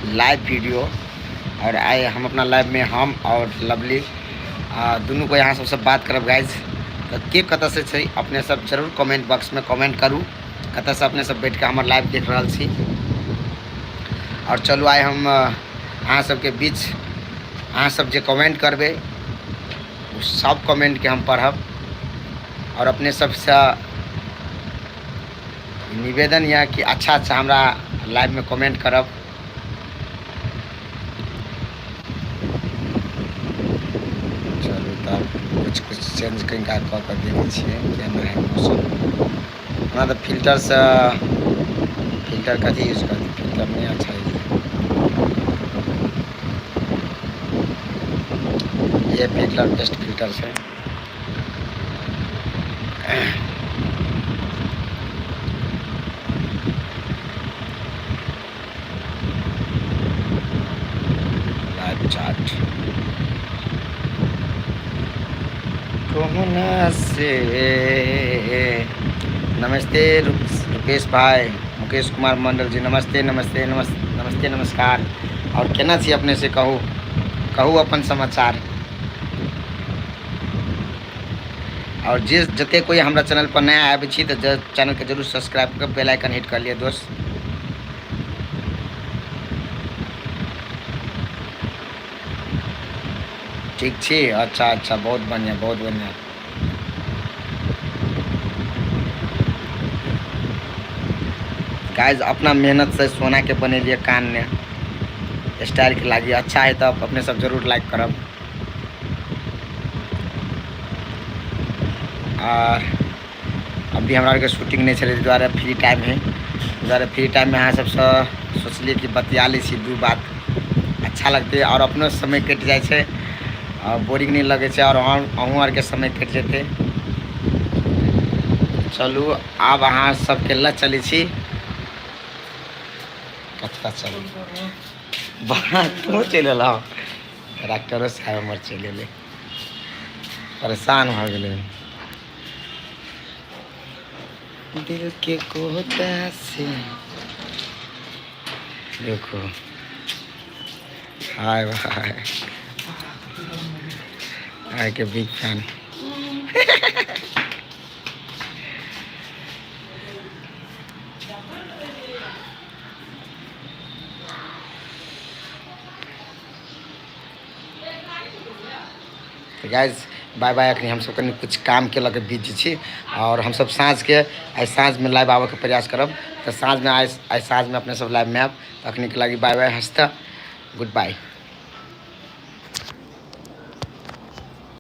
Live video. और आइ हम अपना लाइवमे हम और लवली दुनू कोइ अहाँ सबसँ बात करब गाइज। तऽ के कतऽसँ छै अपने सब जरूर कमेंट बॉक्समे कमेंट करू, कतऽसँ अपने सब बैठिके हमर लाइव देख रहल छी। और चलू आइ हम अहाँ सबके बीच अहाँ सब जे कमेंट करबै ओ सब कमेंटके हम पढ़ब। और अपने सबसँ निवेदन यऽ कि अच्छा अच्छा हमरा लाइवमे कमेंट करब। चलू तब कुछ कुछ चेंज कनिका कऽ कऽ देखै छियै केना है मौसम। हमरा तऽ फिल्टरसँ फिल्टर कथी यूज करतै, फिल्टर नहि अच्छा यूज। ये फिल्टर बेस्ट फिल्टर छै। लाइव चाट कोहुना से। नमस्ते रुपेश भाई, मुकेश कुमार मंडल जी, नमस्ते नमस्ते नमस्ते नमस्कार। और केना छी अपने से कहू, कहू अपन समाचार। और जे जते कोई हमरा चैनल पर नया आबै छी तऽ चैनल के जरूर सब्सक्राइब कऽ बेल आइकन हिट कर लिअ दोस्त। ठीक छी? अच्छा अच्छा, बहुत बढ़िया बहुत बढ़िया। गाइस अपना मेहनत से सोना के बनेलिए कान में स्टाइल के लागी, अच्छा है तो अपने सब जरूर लाइक करब। आर अभी हमरा आरके शूटिंग नहि छलै, ताहि दुआरे फ्री टाइम है, ताहि दुआरे फ्री टाइममे अहाँ सबसँ सोचलियै कि बतिया लै छी दू बात, अच्छा लगतै आओर अपनो समय कटि जाइ छै आओर बोरिंग नहि लगै छै, आओर अहूँ आरके समय कटि जेतै। चलू आब अहाँ सबके लऽ चलै छी। कतऽ चलू? बड़ा तू चलि एलह, डॉक्टरो साहब हमर चलि एलै, परेशान भऽ गेलै। दिल के कोता से देखो, हाय भाई, हाय के बिग फैन। तऽ गाइज बाय बाय। अखनी हमसब कनि कुछ कामके लऽ कऽ बिजी छी आओर हमसब साँझके आइ साँझमे लाइव आबऽके प्रयास करब। तऽ साँझमे आइ साँझमे अपने सब लाइवमे आयब। अखनीके लागी बाय बाय, हँसता, गुड बाय।